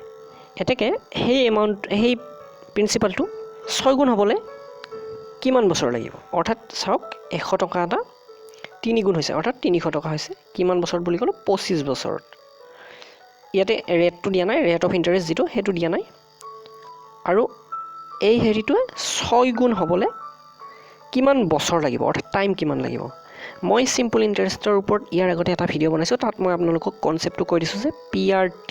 এতেকে সেই এমাউণ্ট সেই প্ৰিন্সিপালটো 6 গুণ হ'বলৈ কিমান বছৰ লাগিব। অৰ্থাৎ চাওক 100 টকা এটা 3 গুণ হৈছে, অৰ্থাৎ 300 টকা হৈছে, কিমান বছৰত বুলি ক'লোঁ 25 বছৰত। ইয়াতে ৰেটটো দিয়া নাই, ৰেট অফ ইণ্টাৰেষ্ট যিটো সেইটো দিয়া নাই, আৰু এই হেৰিটোৱে 6 গুণ হ'বলৈ কিমান বছৰ লাগিব, অৰ্থাৎ টাইম কিমান লাগিব। মই চিম্পল ইণ্টাৰেষ্টৰ ওপৰত ইয়াৰ আগতে এটা ভিডিঅ' বনাইছোঁ, তাত মই আপোনালোকক কনচেপ্টটো কৈ দিছোঁ যে P R T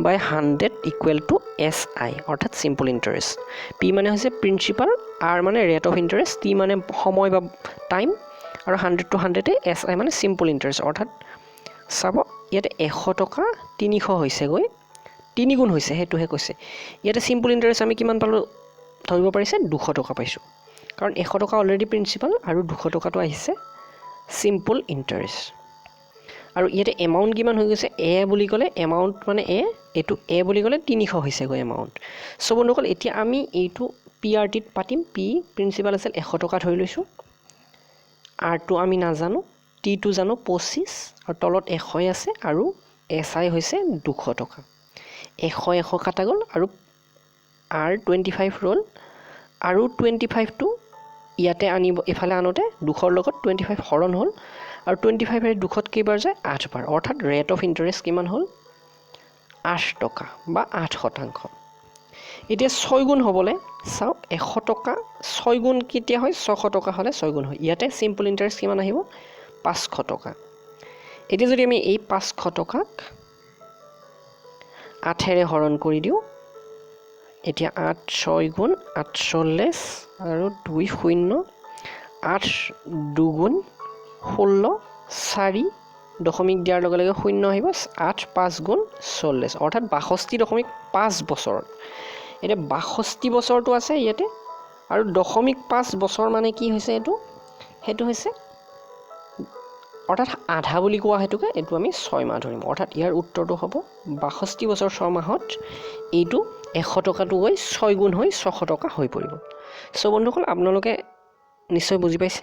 by 100 equal to S I, অৰ্থাৎ চিম্পল ইণ্টাৰেষ্ট। পি মানে হৈছে প্ৰিন্সিপাল, আৰ মানে ৰেট অফ ইণ্টাৰেষ্ট, টি মানে সময় বা টাইম, আৰু 100 টু 100 এছ I মানে চিম্পল ইণ্টাৰেষ্ট। অৰ্থাৎ চাব ইয়াতে 100 টকা 300 হৈছেগৈ, 3 গুণ হৈছে, সেইটোহে কৈছে। ইয়াতে চিম্পল ইণ্টাৰেষ্ট আমি কিমান পালোঁ ধৰিব পাৰিছে, 200 টকা পাইছোঁ, কাৰণ 100 টকা অলৰেডি প্ৰিন্সিপাল আৰু 200 টকাটো আহিছে চিম্পল ইণ্টাৰেষ্ট। আৰু ইয়াতে এমাউণ্ট কিমান হৈ গৈছে, এ বুলি ক'লে এমাউণ্ট মানে এ, এইটো এ বুলি ক'লে 300 হৈছেগৈ এমাউণ্ট। চ' বন্ধুসকল, এতিয়া আমি এইটো পি আৰ টিত পাতিম। পি প্ৰিন্সিপাল আছিল 100 টকা ধৰি লৈছোঁ, আৰটো আমি নাজানো, টিটো জানো 25 আৰু তলত 100 আছে আৰু এছ I হৈছে 200 টকা। 100 100 কাটা গ'ল আৰু আৰ 25 ৰ'ল আৰু 25টো ইয়াতে আনিব, ইফালে আনোতে 200ৰ লগত 25 হৰণ হ'ল আৰু 25ৰে 200ত কেইবাৰ যায় 8 বাৰ, অৰ্থাৎ ৰেট অফ ইণ্টাৰেষ্ট কিমান হ'ল 8 টকা বা 8%। এতিয়া 6 গুণ হ'বলৈ চাওক 100 টকা 6 গুণ কেতিয়া হয়, 600 টকা হ'লে 6 গুণ হয়। ইয়াতে চিম্পল ইণ্টাৰেষ্ট কিমান আহিব 500 টকা। এতিয়া যদি আমি এই 500 টকাক 8ৰে হৰণ কৰি দিওঁ, এতিয়া 8 6 গুণ 48 আৰু 2 0, 8 2 গুণ 16, 4 দশমিক দিয়াৰ লগে লগে শূন্য আহিব, 8 5 গুণ 40, অৰ্থাৎ 62.5 বছৰত। এতিয়া 62 বছৰটো আছে ইয়াতে আৰু 0.5 বছৰ মানে কি হৈছে এইটো, সেইটো হৈছে অৰ্থাৎ আধা বুলি কোৱা হেতুকে এইটো আমি 6 মাহ ধৰিম। অৰ্থাৎ ইয়াৰ উত্তৰটো হ'ব 62 বছৰ 6 মাহত এইটো 100 টকাটো গৈ 6 গুণ হৈ 600 টকা হৈ পৰিব। চ' বন্ধুসকল, আপোনালোকে নিশ্চয় বুজি পাইছে।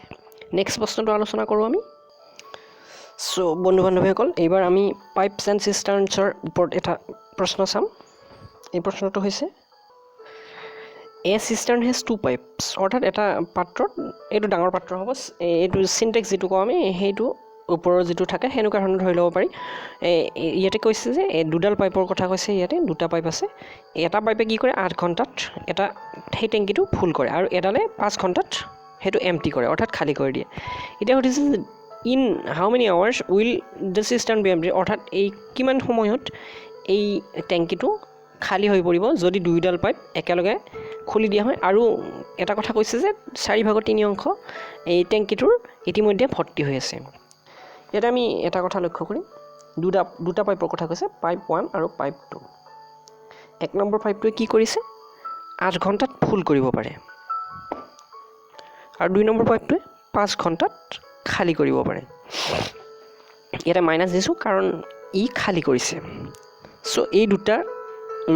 নেক্সট প্ৰশ্নটো আলোচনা কৰোঁ আমি। চ' বন্ধু বান্ধৱীসকল, এইবাৰ আমি পাইপছ এণ্ড চিষ্টাৰ্ণছৰ ওপৰত এটা প্ৰশ্ন চাম। এই প্ৰশ্নটো হৈছে a cistern has 2 pipes, অৰ্থাৎ এটা পাত্ৰত, এইটো ডাঙৰ পাত্ৰ হ'ব, এইটো চিনটেক্স যিটো কওঁ আমি, সেইটো ওপৰৰ যিটো থাকে সেনেকুৱা ধৰণৰ ধৰি ল'ব পাৰি। ইয়াতে কৈছে যে দুডাল পাইপৰ কথা কৈছে, ইয়াতে দুটা পাইপ আছে। এটা পাইপে কি কৰে 8 ঘণ্টাত এটা সেই টেংকিটো ফুল কৰে আৰু এডালে 5 ঘণ্টাত সেইটো এম্পটি কৰে, অৰ্থাৎ খালী কৰি দিয়ে। এতিয়া সুধিছে যে in how many hours will the cistern be empty, অৰ্থাৎ এই কিমান সময়ত এই টেংকিটো খালী হৈ পৰিব যদি দুইডাল পাইপ একেলগে খুলি দিয়া হয়। আৰু এটা কথা কৈছে যে 4/3 অংশ এই টেংকিটোৰ ইতিমধ্যে ভৰ্তি হৈ আছে। ইয়াতে আমি এটা কথা লক্ষ্য কৰিম, দুটা পাইপৰ কথা কৈছে, পাইপ 1 আৰু পাইপ 2। 1 নম্বৰ পাইপটোৱে কি কৰিছে 8 ঘণ্টাত ফুল কৰিব পাৰে আৰু 2 নম্বৰ পাইপটোৱে 5 ঘণ্টাত খালী কৰিব পাৰে। ইয়াতে মাইনাছ দিছোঁ কাৰণ ই খালী কৰিছে। চ' এই দুটা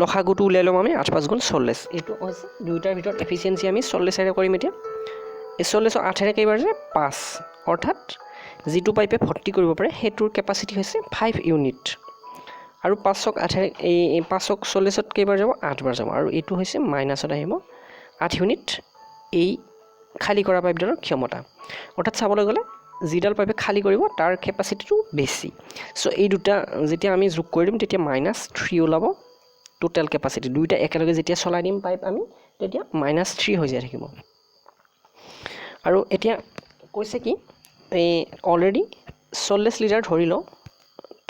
লসাগুটো উলিয়াই ল'ম আমি, 8 5 গুণ 40। এইটো হৈছে দুয়োটাৰ ভিতৰত এফিচিয়েঞ্চি আমি 40ৰে কৰিম। এতিয়া এই 40 8ৰে কেইবাৰ যায় 5, অৰ্থাৎ যিটো পাইপে ভৰ্তি কৰিব পাৰে সেইটোৰ কেপাচিটি হৈছে 5 ইউনিট আৰু 5ক 8ৰে এই 5ক 40ত কেইবাৰ যাব 8 বাৰ যাব আৰু এইটো হৈছে মাইনাছত আহিব 8 ইউনিট এই খালী কৰা পাইপডালৰ ক্ষমতা। অৰ্থাৎ চাবলৈ গ'লে যিডাল পাইপে খালী কৰিব তাৰ কেপাচিটিটো বেছি। চ' এই দুটা যেতিয়া আমি যোগ কৰি দিম তেতিয়া -3 ওলাব টোটেল কেপাচিটি। দুইটা একেলগে যেতিয়া চলাই দিম পাইপ আমি তেতিয়া -3 হৈ যাই থাকিব। আৰু এতিয়া কৈছে কি এই অলৰেডি 40 লিটাৰ ধৰি লওঁ,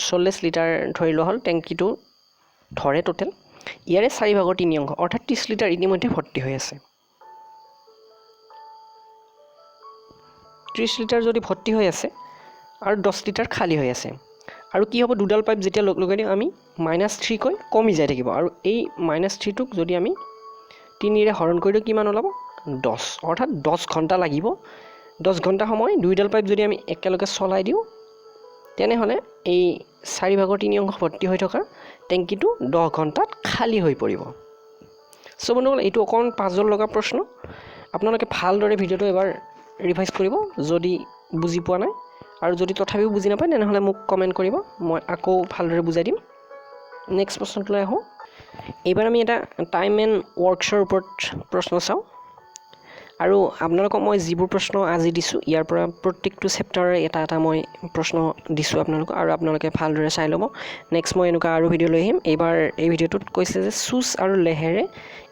40 লিটাৰ ধৰি লোৱা হ'ল টেংকিটো ধৰে টোটেল, ইয়াৰে 4/3 অংশ অৰ্থাৎ 30 লিটাৰ ইতিমধ্যে ভৰ্তি হৈ আছে। 30 লিটাৰ যদি ভৰ্তি হৈ আছে আৰু 10 লিটাৰ খালী হৈ আছে, আৰু কি হ'ব দুডাল পাইপ যেতিয়া লগ লগাই দিম আমি -3 কৈ কমি যাই থাকিব আৰু এই -3টোক যদি আমি 3ৰে হৰণ কৰি দিওঁ কিমান ওলাব 10, অৰ্থাৎ 10 ঘণ্টা লাগিব। 10 ঘণ্টা সময় দুইডাল পাইপ যদি আমি একেলগে চলাই দিওঁ তেনেহ'লে এই 4/3 অংশ ভৰ্তি হৈ থকা টেংকিটো 10 ঘণ্টাত খালী হৈ পৰিব। চ' বন্ধুসকল, এইটো অকণ পাজল লগা প্ৰশ্ন, আপোনালোকে ভালদৰে ভিডিঅ'টো এবাৰ ৰিভাইজ কৰিব যদি বুজি পোৱা নাই, আৰু যদি তথাপিও বুজি নাপায় তেনেহ'লে মোক কমেণ্ট কৰিব, মই আকৌ ভালদৰে বুজাই দিম। নেক্সট প্ৰশ্নটোলৈ আহোঁ। এইবাৰ আমি এটা টাইম এণ্ড ৱৰ্কছৰ ওপৰত প্ৰশ্ন চাওঁ। আৰু আপোনালোকক মই যিবোৰ প্ৰশ্ন আজি দিছোঁ ইয়াৰ পৰা প্ৰত্যেকটো চেপ্টাৰৰে এটা এটা মই প্ৰশ্ন দিছোঁ আপোনালোকক, আৰু আপোনালোকে ভালদৰে চাই ল'ব। নেক্সট মই এনেকুৱা আৰু ভিডিঅ' লৈ আহিম। এইবাৰ এই ভিডিঅ'টোত কৈছে যে চুচ আৰু লেহেৰে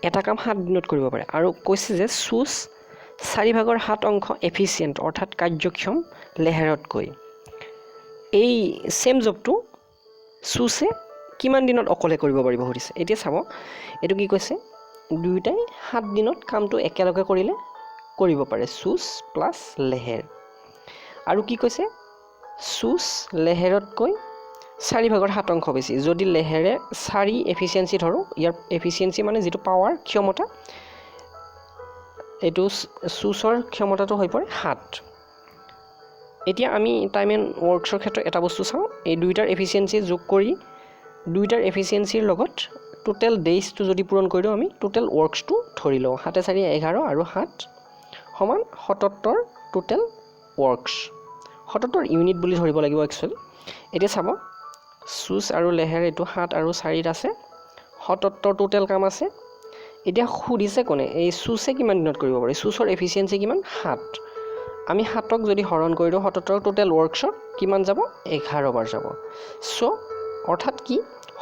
এটা কাম 7 দিনত কৰিব পাৰে, আৰু কৈছে যে চুচ 4/7 অংশ এফিচিয়েণ্ট অৰ্থাৎ কাৰ্যক্ষম লেহেৰতকৈ। এই ছেম জবটো চুচে কিমান দিনত অকলে কৰিব পাৰিব সুধিছে। এতিয়া চাব এইটো কি কৈছে, দুয়োটাই 7 দিনত কামটো একেলগে কৰিলে কৰিব পাৰে, চুচ প্লাছ লেহেৰ। আৰু কি কৈছে, চুচ লেহেৰতকৈ 4/7 অংশ বেছি। যদি লেহেৰে 4 এফিচিয়েঞ্চি ধৰোঁ, ইয়াৰ এফিচিয়েঞ্চি মানে যিটো পাৱাৰ ক্ষমতা, এইটো চুচৰ ক্ষমতাটো হৈ পৰে 7। এতিয়া আমি টাইম এণ্ড ৱৰ্কছৰ ক্ষেত্ৰত এটা বস্তু চাওঁ, এই দুইটাৰ এফিচিয়েঞ্চি যোগ কৰি দুইটাৰ এফিচিয়েঞ্চিৰ লগত টোটেল ডেইজটো যদি পূৰণ কৰি দিওঁ আমি টোটেল ৱৰ্কছটো ধৰি লওঁ, 7 4 11 আৰু 7 সমান 77 টোটেল ৱৰ্কছ, 77 ইউনিট বুলি ধৰিব লাগিব একচুৱেলি। এতিয়া চাব চুচ আৰু লেহেৰ এইটো 7 আৰু 4ত আছে, 77 টোটেল কাম আছে। এতিয়া সুধিছে কোনে, এই চুচে কিমান দিনত কৰিব পাৰে, চুচৰ এফিচিয়েঞ্চি কিমান, 7। আমি 7ক যদি হৰণ কৰি দিওঁ 77 টোটেল ৱৰ্কছত কিমান যাব, 11 বাৰ যাব। চ' অৰ্থাৎ কি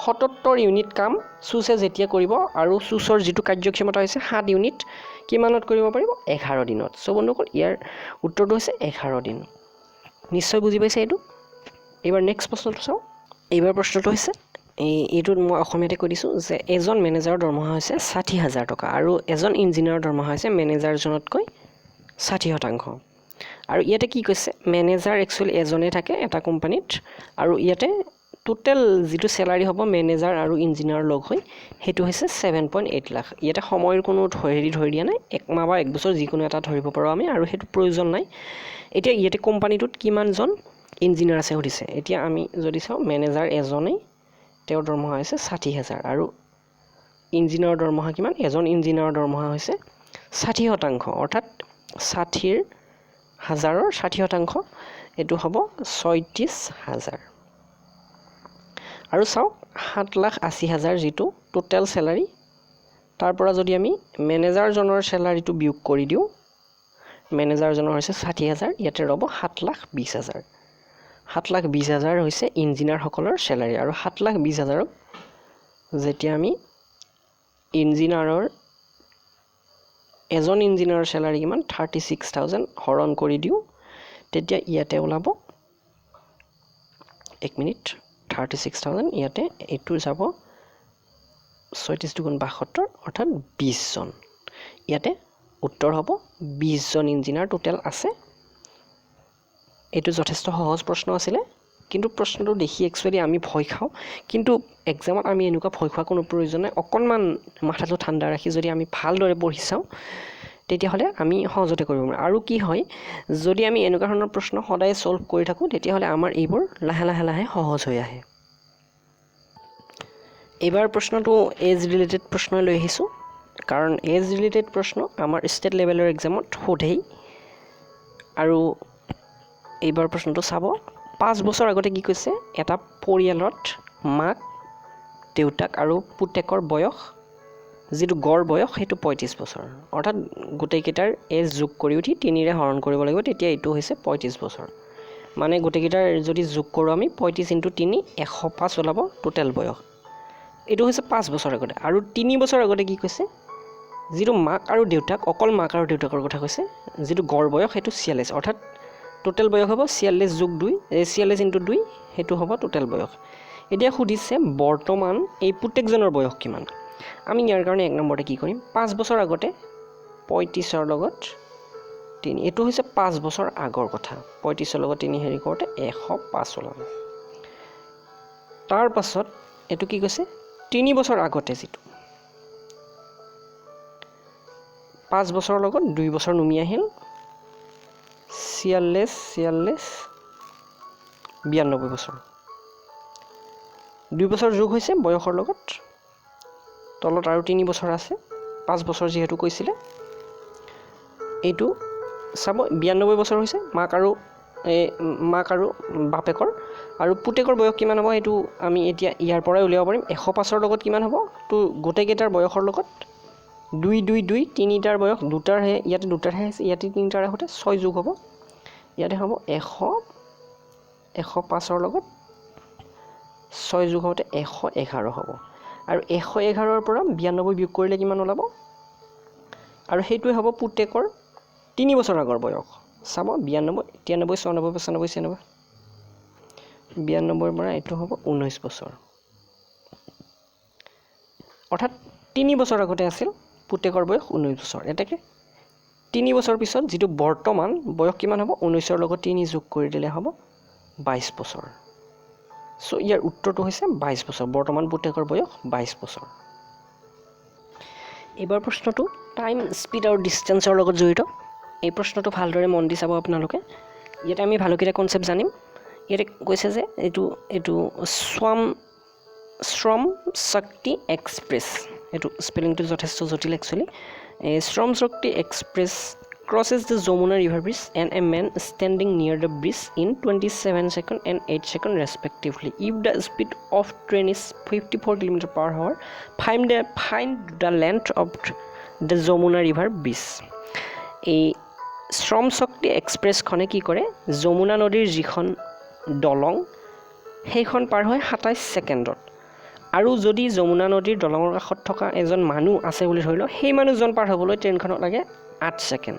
77 ইউনিট কাম চুচে যেতিয়া কৰিব আৰু চুচৰ যিটো কাৰ্যক্ষমতা হৈছে 7 ইউনিট, কিমানত কৰিব পাৰিব, 11 দিনত। চ' বন্ধুসকল ইয়াৰ উত্তৰটো হৈছে 11 দিন। নিশ্চয় বুজি পাইছে এইটো। এইবাৰ নেক্সট প্ৰশ্নটো চাওঁ। এইবাৰ প্ৰশ্নটো হৈছে এইটোত মই অসমীয়াতে কৈ দিছোঁ যে এজন মেনেজাৰৰ দৰমহা হৈছে 60,000 টকা আৰু এজন ইঞ্জিনিয়াৰৰ দৰমহা হৈছে মেনেজাৰজনতকৈ 60%। আৰু ইয়াতে কি কৈছে, মেনেজাৰ একচুৱেলি এজনেই থাকে এটা কোম্পানীত আৰু ইয়াতে টোটেল যিটো চেলাৰী হ'ব মেনেজাৰ আৰু ইঞ্জিনিয়াৰৰ লগ হৈ সেইটো হৈছে 7.8 লাখ। ইয়াতে সময়ৰ কোনো হেৰি ধৰি দিয়া নাই, এক মাহ বা এক বছৰ যিকোনো এটা ধৰিব পাৰোঁ আমি আৰু সেইটো প্ৰয়োজন নাই। এতিয়া ইয়াতে কোম্পানীটোত কিমানজন ইঞ্জিনিয়াৰ আছে সুধিছে। এতিয়া আমি যদি চাওঁ মেনেজাৰ এজনেই, তেওঁৰ দৰমহা হৈছে 60,000 আৰু ইঞ্জিনিয়াৰৰ দৰমহা কিমান, এজন ইঞ্জিনিয়াৰৰ দৰমহা হৈছে 60%, অৰ্থাৎ 60,000ৰ 60% এইটো হ'ব 36,000। আৰু চাওক 7,80,000 যিটো টোটেল চেলাৰী, তাৰ পৰা যদি আমি মেনেজাৰজনৰ চেলাৰীটো বিয়োগ কৰি দিওঁ, মেনেজাৰজনৰ হৈছে 60,000, ইয়াতে ৰ'ব 7,20,000। 7,20,000 হৈছে ইঞ্জিনিয়াৰসকলৰ চেলাৰী। আৰু 7,20,000ক যেতিয়া আমি ইঞ্জিনিয়াৰৰ এজন ইঞ্জিনিয়াৰৰ চেলাৰী কিমান 36,000 হৰণ কৰি দিওঁ, তেতিয়া ইয়াতে ওলাব, এক মিনিট, 36,000 ইয়াতে এইটো যাব 36 দুগুণ 72, অৰ্থাৎ 20জন। ইয়াতে উত্তৰ হ'ব 20জন ইঞ্জিনিয়াৰ টোটেল আছে। এইটো যথেষ্ট সহজ প্ৰশ্ন আছিলে, কিন্তু প্ৰশ্নটো দেখি একচুৱেলি আমি ভয় খাওঁ, কিন্তু এক্সামত আমি এনেকুৱা ভয় খোৱাৰ কোনো প্ৰয়োজন নাই। অকণমান মাথাটো ঠাণ্ডা ৰাখি যদি আমি ভালদৰে পঢ়ি চাওঁ তেতিয়াহ'লে আমি সহজতে কৰিব পাৰিম। আৰু কি হয়, যদি আমি এনেকুৱা ধৰণৰ প্ৰশ্ন সদায় ছল্ভ কৰি থাকোঁ তেতিয়াহ'লে আমাৰ এইবোৰ লাহে লাহে লাহে সহজ হৈ আহে। এইবাৰ প্ৰশ্নটো এজ ৰিলেটেড প্ৰশ্ন লৈ আহিছোঁ, কাৰণ এজ ৰিলেটেড প্ৰশ্ন আমাৰ ষ্টেট লেভেলৰ এক্সামত সোধেই। আৰু এইবাৰ প্ৰশ্নটো চাব, 5 বছৰ আগতে কি কৈছে, এটা পৰিয়ালত মাক দেউতাক আৰু পুতেকৰ বয়স, যিটো গড় বয়স সেইটো 35 বছৰ, অৰ্থাৎ গোটেইকেইটাৰ এজ যোগ কৰি উঠি 3ৰে হৰণ কৰিব লাগিব, তেতিয়া এইটো হৈছে 35 বছৰ। মানে গোটেইকেইটাৰ যদি যোগ কৰোঁ আমি 35 ইনটু 3 105 ওলাব টোটেল বয়স। এইটো হৈছে 5 বছৰ আগতে। আৰু 3 বছৰ আগতে কি কৈছে, যিটো মাক আৰু দেউতাক, অকল মাক আৰু দেউতাকৰ কথা কৈছে, যিটো গড় বয়স সেইটো 46, অৰ্থাৎ টোটেল বয়স হ'ব 46 যোগ 2, 46 ইনটু 2, সেইটো হ'ব টোটেল বয়স। এতিয়া সুধিছে বৰ্তমান এই পুতেকজনৰ বয়স কিমান। আমি ইয়াৰ কাৰণে 1 নম্বৰতে কি কৰিম, 5 বছৰ আগতে 35ৰ লগত 3, এইটো হৈছে 5 বছৰ আগৰ কথা, 35ৰ লগত 3 হেৰি কৰোঁতে 105 ওলাব। তাৰপাছত এইটো কি কৈছে, 3 বছৰ আগতে যিটো 5 বছৰৰ লগত 2 বছৰ নুমি আহিল, 46 46 92 বছৰ, 2 বছৰ যোগ হৈছে বয়সৰ লগত, তলত আৰু 3 বছৰ আছে, 5 বছৰ যিহেতু কৈছিলে। এইটো চাব 92 বছৰ হৈছে মাক আৰু বাপেকৰ। আৰু পুতেকৰ বয়স কিমান হ'ব সেইটো আমি এতিয়া ইয়াৰ পৰাই উলিয়াব পাৰিম। 105ৰ লগত কিমান হ'ব, তো গোটেইকেইটাৰ বয়সৰ লগত 2 2 2 তিনিটাৰ বয়স, দুটাৰহে ইয়াতে দুটাৰহে আছে, ইয়াতে তিনিটাৰ সৈতে 6 যোগ হ'ব, ইয়াতে হ'ব 105ৰ লগত 6 যোগ হওঁতে 111 হ'ব। আৰু 111ৰ পৰা 92 বিয়োগ কৰিলে কিমান ওলাব, আৰু সেইটোৱে হ'ব পুতেকৰ 3 বছৰ আগৰ বয়স। চাব 92 93 94 95 96 92ৰ পৰা এইটো হ'ব 19 বছৰ, অৰ্থাৎ 3 বছৰ আগতে আছিল পুতেকৰ বয়স 19 বছৰ। এতেকে 3 বছৰ পিছত যিটো বৰ্তমান বয়স কিমান হ'ব, 19ৰ লগত 3 যোগ কৰি দিলে হ'ব 22 বছৰ। চ' ইয়াৰ উত্তৰটো হৈছে 22 বছৰ, বৰ্তমান পুতেকৰ বয়স 22 বছৰ। এইবাৰ প্ৰশ্নটো টাইম, স্পীড আৰু ডিষ্টেঞ্চৰ লগত জড়িত। এই প্ৰশ্নটো ভালদৰে মন দি চাব আপোনালোকে। ইয়াতে আমি ভালকেইটা কনচেপ্ট জানিম। ইয়াতে কৈছে যে এইটো এইটো শ্ৰম শক্তি এক্সপ্ৰেছ, এইটো স্পেলিংটো যথেষ্ট জটিল একচুৱেলি। এই শ্ৰম শক্তি express Crosses the Jamuna river bridge and a man standing near the bridge in 27 second and 8 second respectively. If the speed of train is 54 kilometre per hour, find the length of the Jamuna river bridge. এই শ্ৰম শক্তি এক্সপ্ৰেছখনে কি কৰে, যমুনা নদীৰ যিখন দলং সেইখন পাৰ হয় 27 ছেকেণ্ডত। আৰু যদি যমুনা নদীৰ দলঙৰ কাষত থকা এজন মানুহ আছে বুলি ধৰি লওক, সেই মানুহজন পাৰ হ'বলৈ ট্ৰেইনখনত লাগে 8 ছেকেণ্ড।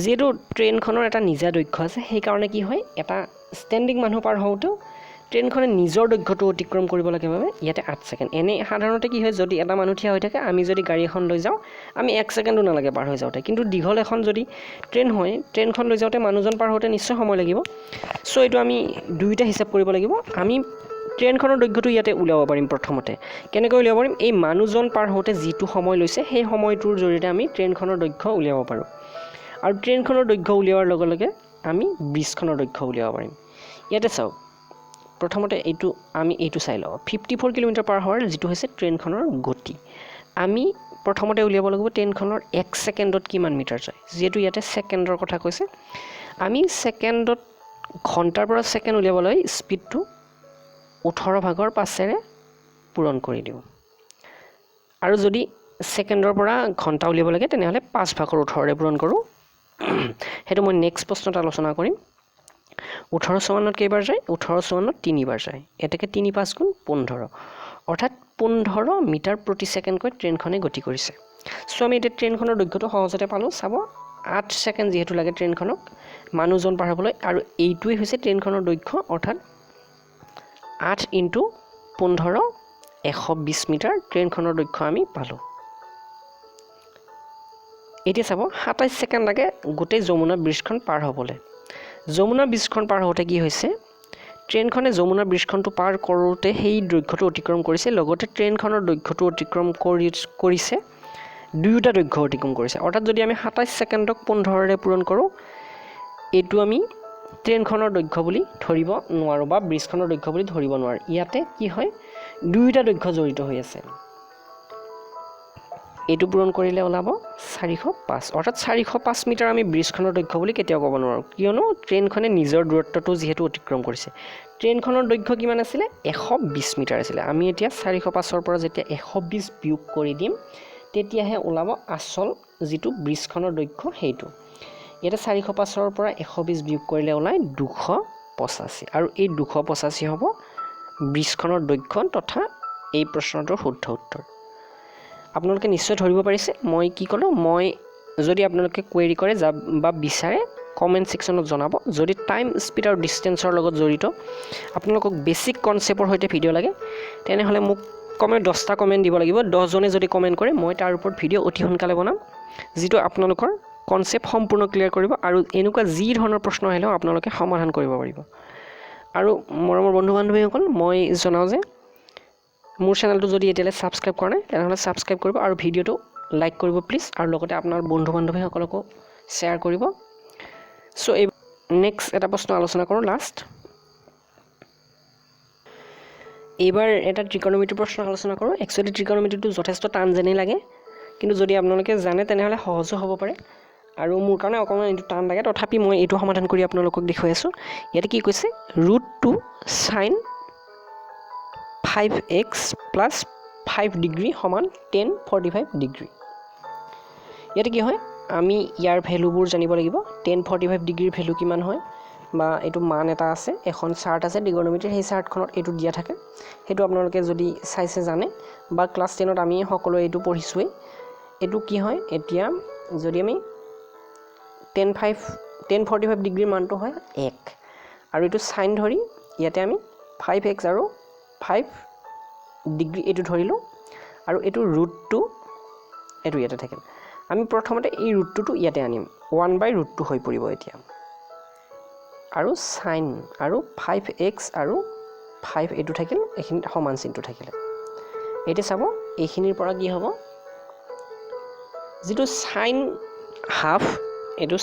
যিহেতু ট্ৰেইনখনৰ এটা নিজা দৈৰ্ঘ্য আছে, সেইকাৰণে কি হয়, এটা ষ্টেণ্ডিং মানুহ পাৰ হওঁতেও ট্ৰেইনখনে নিজৰ দৈৰ্ঘ্যটো অতিক্ৰম কৰিব লাগে বাবে ইয়াতে 8 ছেকেণ্ড। এনেই সাধাৰণতে কি হয়, যদি এটা মানুহ থিয় হৈ থাকে, আমি যদি গাড়ী এখন লৈ যাওঁ, আমি 1 ছেকেণ্ডো নালাগে পাৰ হৈ যাওঁতে। কিন্তু দীঘল এখন যদি ট্ৰেইন হয়, ট্ৰেইনখন লৈ যাওঁতে মানুহজন পাৰ হওঁতে নিশ্চয় সময় লাগিব। চ' এইটো আমি দুয়োটা হিচাপ কৰিব লাগিব। আমি ট্ৰেইনখনৰ দৈৰ্ঘ্যটো ইয়াতে উলিয়াব পাৰিম। প্ৰথমতে কেনেকৈ উলিয়াব পাৰিম, এই মানুহজন পাৰ হওঁতে যিটো সময় লৈছে সেই সময়টোৰ জৰিয়তে আমি ট্ৰেইনখনৰ দৈৰ্ঘ্য উলিয়াব পাৰোঁ। আৰু ট্ৰেইনখনৰ দৈৰ্ঘ্য উলিওৱাৰ লগে লগে আমি ব্ৰিজখনৰ দৈৰ্ঘ্য উলিয়াব পাৰিম। ইয়াতে চাওক, প্ৰথমতে এইটো আমি এইটো চাই লওঁ, 54 কিলোমিটাৰ পাৰ আৱাৰ যিটো হৈছে ট্ৰেইনখনৰ গতি। আমি প্ৰথমতে উলিয়াব লাগিব ট্ৰেইনখনৰ 1 ছেকেণ্ডত কিমান মিটাৰ যায়। যিহেতু ইয়াতে ছেকেণ্ডৰ কথা কৈছে, আমি ছেকেণ্ডত ঘণ্টাৰ পৰা ছেকেণ্ড উলিয়াবলৈ স্পীডটো 18 ভাগৰ 5-ৰে পূৰণ কৰি দিওঁ। আৰু যদি ছেকেণ্ডৰ পৰা ঘণ্টা উলিয়াব লাগে তেনেহ'লে 5 ভাগৰ 18-ৰে পূৰণ কৰোঁ। সেইটো মই নেক্সট প্ৰশ্নত আলোচনা কৰিম। 18 চৌৱন্নত কেইবাৰ যায়, 18 চৌৱন্নত তিনিবাৰ যায়, এতেকে 3 5 গুণ 15, অৰ্থাৎ 15 মিটাৰ প্ৰতি ছেকেণ্ডকৈ ট্ৰেইনখনে গতি কৰিছে। চ' আমি এতিয়া ট্ৰেইনখনৰ দৈৰ্ঘ্যটো সহজতে পালোঁ। চাব, 8 ছেকেণ্ড যিহেতু লাগে ট্ৰেইনখনক মানুহজন পাৰ হ'বলৈ, আৰু এইটোৱেই হৈছে ট্ৰেইনখনৰ দৈৰ্ঘ্য, অৰ্থাৎ 8 ইনটু 15 120 মিটাৰ ট্ৰেইনখনৰ দৈৰ্ঘ্য আমি পালোঁ। এতিয়া চাব, 27 ছেকেণ্ড লাগে গোটেই যমুনা ব্ৰিজখন পাৰ হ'বলৈ। যমুনা ব্ৰিজখন পাৰ হওঁতে কি হৈছে, ট্ৰেইনখনে যমুনা ব্ৰিজখনটো পাৰ কৰোঁতে সেই দৈৰ্ঘ্যটো অতিক্ৰম কৰিছে, লগতে ট্ৰেইনখনৰ দৈৰ্ঘ্যটো অতিক্ৰম কৰিছে, দুয়োটা দৈৰ্ঘ্য অতিক্ৰম কৰিছে। অৰ্থাৎ যদি আমি 27 ছেকেণ্ডক 15-ৰে পূৰণ কৰোঁ, এইটো আমি ট্ৰেইনখনৰ দৈৰ্ঘ্য বুলি ধৰিব নোৱাৰোঁ বা ব্ৰিজখনৰ দৈৰ্ঘ্য বুলি ধৰিব নোৱাৰোঁ। ইয়াতে কি হয়, দুয়োটা দৈৰ্ঘ্য জড়িত হৈ আছে। এইটো পূৰণ কৰিলে ওলাব 405, অৰ্থাৎ 405 মিটাৰ আমি ব্ৰিজখনৰ দৈৰ্ঘ্য বুলি কেতিয়াও ক'ব নোৱাৰোঁ, কিয়নো ট্ৰেইনখনে নিজৰ দূৰত্বটো যিহেতু অতিক্ৰম কৰিছে। ট্ৰেইনখনৰ দৈৰ্ঘ্য কিমান আছিলে, 120 মিটাৰ আছিলে। আমি এতিয়া 405-ৰ পৰা যেতিয়া 120 বিয়োগ কৰি দিম, তেতিয়াহে ওলাব আচল যিটো ব্ৰিজখনৰ দৈৰ্ঘ্য সেইটো। ইয়াতে 405-ৰ পৰা 120 বিয়োগ কৰিলে ওলায় 285, আৰু এই 285 হ'ব ব্ৰিজখনৰ দৈৰ্ঘ্য তথা এই প্ৰশ্নটোৰ শুদ্ধ উত্তৰ। আপোনালোকে নিশ্চয় ধৰিব পাৰিছে মই কি ক'লোঁ। মই যদি আপোনালোকে কুৱেৰি কৰে বা বিচাৰে কমেণ্ট ছেকশ্যনত জনাব। যদি টাইম, স্পীড আৰু ডিষ্টেঞ্চৰ লগত জড়িত আপোনালোকক বেছিক কনচেপ্টৰ সৈতে ভিডিঅ' লাগে, তেনেহ'লে মোক কমেও 10টা কমেণ্ট দিব লাগিব। 10জনে যদি কমেণ্ট কৰে, মই তাৰ ওপৰত ভিডিঅ' অতি সোনকালে বনাম, যিটো আপোনালোকৰ কনচেপ্ট সম্পূৰ্ণ ক্লিয়াৰ কৰিব আৰু এনেকুৱা যি ধৰণৰ প্ৰশ্ন আহিলেও আপোনালোকে সমাধান কৰিব পাৰিব। আৰু মৰমৰ বন্ধু বান্ধৱীসকল, মই জনাওঁ যে মোৰ চেনেলটো যদি এতিয়ালৈ ছাবস্ক্ৰাইব কৰা নাই, তেনেহ'লে ছাবস্ক্ৰাইব কৰিব আৰু ভিডিঅ'টো লাইক কৰিব প্লিজ, আৰু লগতে আপোনাৰ বন্ধু বান্ধৱীসকলকো শ্বেয়াৰ কৰিব। চ' এই নেক্সট এটা প্ৰশ্ন আলোচনা কৰোঁ লাষ্ট। এইবাৰ এটা ত্ৰিকোণমিতিৰ প্ৰশ্ন আলোচনা কৰোঁ। একচুৱেলি ত্ৰিকোণমিতিটো যথেষ্ট টান যেনেই লাগে, কিন্তু যদি আপোনালোকে জানে তেনেহ'লে সহজো হ'ব পাৰে। আৰু মোৰ কাৰণে অকণমান এইটো টান লাগে, তথাপি মই এইটো সমাধান কৰি আপোনালোকক দেখুৱাই আছোঁ। ইয়াতে কি কৈছে, √2 sin 5x plus 5 degree সমান tan 45 degree. ইয়াতে কি হয়, আমি ইয়াৰ ভেলুবোৰ জানিব লাগিব। টেন 45 ডিগ্ৰীৰ ভেলু কিমান হয়, বা এইটো মান এটা আছে, এখন চাৰ্ট আছে ট্ৰিগন'মেট্ৰিৰ, সেই চাৰ্টখনত এইটো দিয়া থাকে। সেইটো আপোনালোকে যদি চাইছে জানে, বা ক্লাছ টেনত আমি সকলোৱে এইটো পঢ়িছোঁৱেই। এইটো কি হয়, এতিয়া যদি আমি টেন 45 ডিগ্ৰীৰ মানটো হয় 1, আৰু এইটো চাইন ধৰি ইয়াতে আমি 5x আৰু 5 ডিগ্ৰী এইটো ধৰিলোঁ, আৰু এইটো √2 এইটো ইয়াতে থাকিল। আমি প্ৰথমতে এই √2টো ইয়াতে আনিম, 1/√2 হৈ পৰিব এতিয়া, আৰু চাইন আৰু 5x আৰু 5 এইটো থাকিল, এইখিনিত সমান চিনটো থাকিলে। এতিয়া চাব এইখিনিৰ পৰা কি হ'ব, যিটো চাইন হাফ, এইটো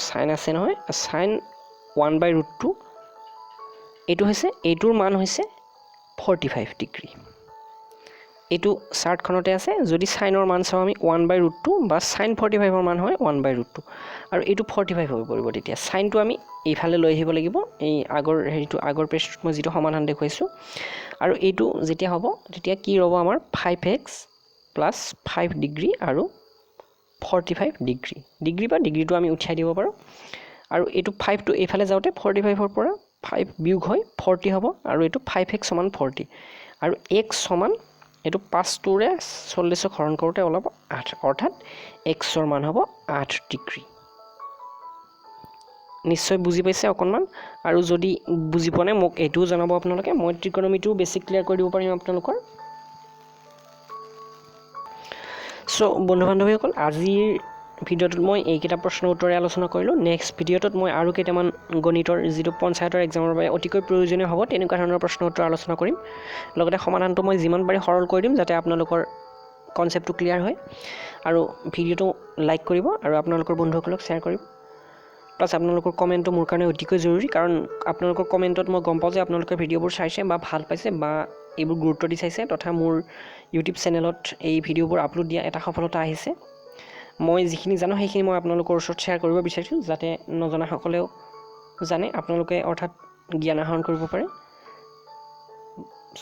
চাইন আছে নহয়, চাইন 1/√2, এইটো হৈছে, এইটোৰ মান হৈছে 45 ডিগ্ৰী। এইটো চাৰ্টখনতে আছে। যদি চাইনৰ মান চাওঁ আমি 1/√2 বা চাইন 45ৰ মান হয় 1/√2, আৰু এইটো 45 হৈ পৰিব। তেতিয়া চাইনটো আমি এইফালে লৈ আহিব লাগিব, এই আগৰ হেৰিটো আগৰ পেজটোত মই যিটো সমাধান দেখুৱাইছোঁ। আৰু এইটো যেতিয়া হ'ব তেতিয়া কি ৰ'ব আমাৰ 5x plus 5 degree আৰু 45 ডিগ্ৰী, ডিগ্ৰী বা ডিগ্ৰীটো আমি উঠাই দিব পাৰোঁ। আৰু এইটো 5টো এইফালে যাওঁতে 45ৰ পৰা 5 বিয়োগ হৈ 40 হ'ব, আৰু এইটো 5x সমান 40, আৰু x সমান এইটো 5টোৰে 40ক হৰণ কৰোঁতে ওলাব 8, অৰ্থাৎ এক্সৰ মান হ'ব 8 ডিগ্ৰী। নিশ্চয় বুজি পাইছে অকণমান, আৰু যদি বুজি পোৱা নাই মোক এইটোও জনাব আপোনালোকে, মই ত্ৰিকোণমিতিও বেছি ক্লিয়াৰ কৰি দিব পাৰিম আপোনালোকৰ। চ' বন্ধু বান্ধৱীসকল, আজিৰ ভিডিঅ'টোত মই এইকেইটা প্ৰশ্নৰ উত্তৰে আলোচনা কৰিলোঁ। নেক্সট ভিডিঅ'টোত মই আৰু কেইটামান গণিতৰ যিটো পঞ্চায়তৰ এক্সামৰ বাবে অতিকৈ প্ৰয়োজনীয় হ'ব তেনেকুৱা ধৰণৰ প্ৰশ্নৰ উত্তৰ আলোচনা কৰিম। লগতে সমাধানটো মই যিমান পাৰি সৰল কৰি দিম যাতে আপোনালোকৰ কনচেপ্টটো ক্লিয়াৰ হয়। আৰু ভিডিঅ'টো লাইক কৰিব আৰু আপোনালোকৰ বন্ধুসকলক শ্বেয়াৰ কৰিব। প্লাছ আপোনালোকৰ কমেণ্টটো মোৰ কাৰণে অতিকৈ জৰুৰী, কাৰণ আপোনালোকৰ কমেণ্টত মই গম পাওঁ যে আপোনালোকে ভিডিঅ'বোৰ চাইছে বা ভাল পাইছে বা এইবোৰ গুৰুত্ব দি চাইছে, তথা মোৰ ইউটিউব চেনেলত এই ভিডিঅ'বোৰ আপলোড দিয়া এটা সফলতা আহিছে। মই যিখিনি জানো সেইখিনি মই আপোনালোকৰ ওচৰত শ্বেয়াৰ কৰিব বিচাৰিছোঁ, যাতে নজনাসকলেও জানে, আপোনালোকে অৰ্থাৎ জ্ঞান আহৰণ কৰিব পাৰে।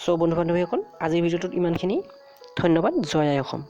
চ' বন্ধু বান্ধৱীসকল, আজিৰ ভিডিঅ'টোত ইমানখিনি। ধন্যবাদ। জয় আই অসম।